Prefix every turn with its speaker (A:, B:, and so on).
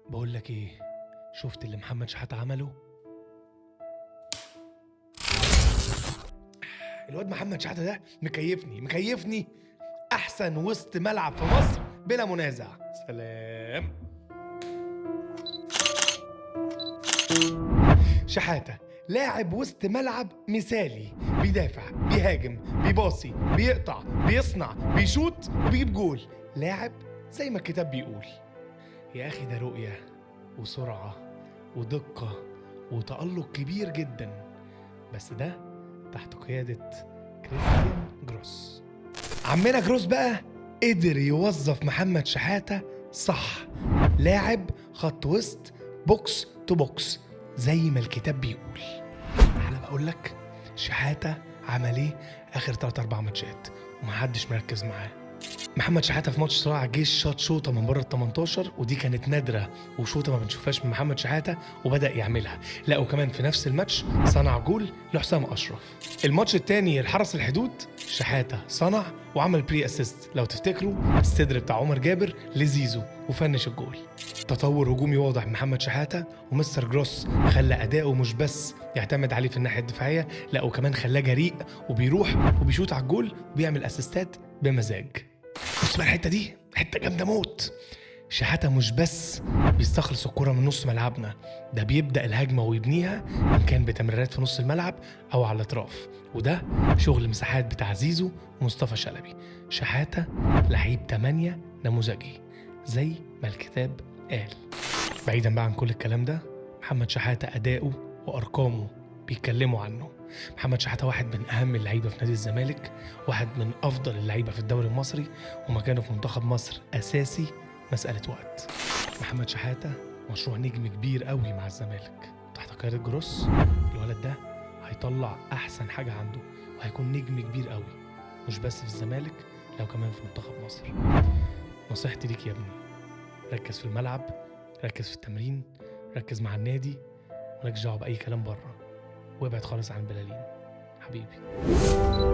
A: بقول لك ايه، شفت اللي محمد شحاتة عمله؟ الواد محمد شحاتة ده مكيفني مكيفني، احسن وسط ملعب في مصر بلا منازع. سلام. شحاتة لاعب وسط ملعب مثالي، بيدافع، بيهاجم، بيباصي، بيقطع، بيصنع، بيشوط وبيجيب جول. لاعب زي ما الكتاب بيقول. يا أخي ده رؤية وسرعة ودقة وتألق كبير جدا، بس ده تحت قيادة كريستيان جروس. عمنا جروس بقى قدر يوظف محمد شحاتة صح، لاعب خط وسط box to box زي ما الكتاب بيقول. انا بقول لك شحاتة عمل ايه اخر 3 4 ماتشات ومحدش مركز معاه. محمد شحاتة في ماتش صراع الجيش شاط شوطه من بره ال 18، ودي كانت نادرة وشوطه ما بنشوفهاش من محمد شحاتة، وبدا يعملها. لا وكمان في نفس الماتش صنع جول لحسام اشرف. الماتش الثاني الحرس الحدود، شحاتة صنع وعمل pre assist لو تفتكروا، الصدر بتاع عمر جابر لزيزو و finish الجول. تطور هجومي واضح من محمد شحاتة، ومستر جروس خلى اداؤه مش بس يعتمد عليه في الناحية الدفاعية، لا وكمان خلاه جريء وبيروح وبيشوط على الجول وبيعمل اسيستات بمزاج. بص بقى الحتة دي حتة جامدة موت. شحاتة مش بس بيستخلص الكرة من نص ملعبنا، ده بيبدأ الهجمة ويبنيها إن كان بتمريرات في نص الملعب أو على الأطراف، وده شغل مساحات بتاع زيزو ومصطفى شلبي. شحاتة لعيب 8 نموذجي زي ما الكتاب قال. بعيدا بقى عن كل الكلام ده، محمد شحاتة أداؤه وأرقامه بيتكلموا عنه. محمد شحاتة واحد من أهم اللعيبة في نادي الزمالك، واحد من أفضل اللعيبة في الدوري المصري، ومكانه في منتخب مصر أساسي مسألة وقت. محمد شحاتة مشروع نجم كبير قوي مع الزمالك تحت قيادة جروس. الولد ده هيطلع أحسن حاجة عنده وهيكون نجم كبير قوي، مش بس في الزمالك، لو كمان في منتخب مصر. نصيحتي ليك يا ابني، ركز في الملعب، ركز في التمرين، ركز مع النادي، مالكش دعوة بأي كلام بره، وابعد خالص عن البلالين حبيبي.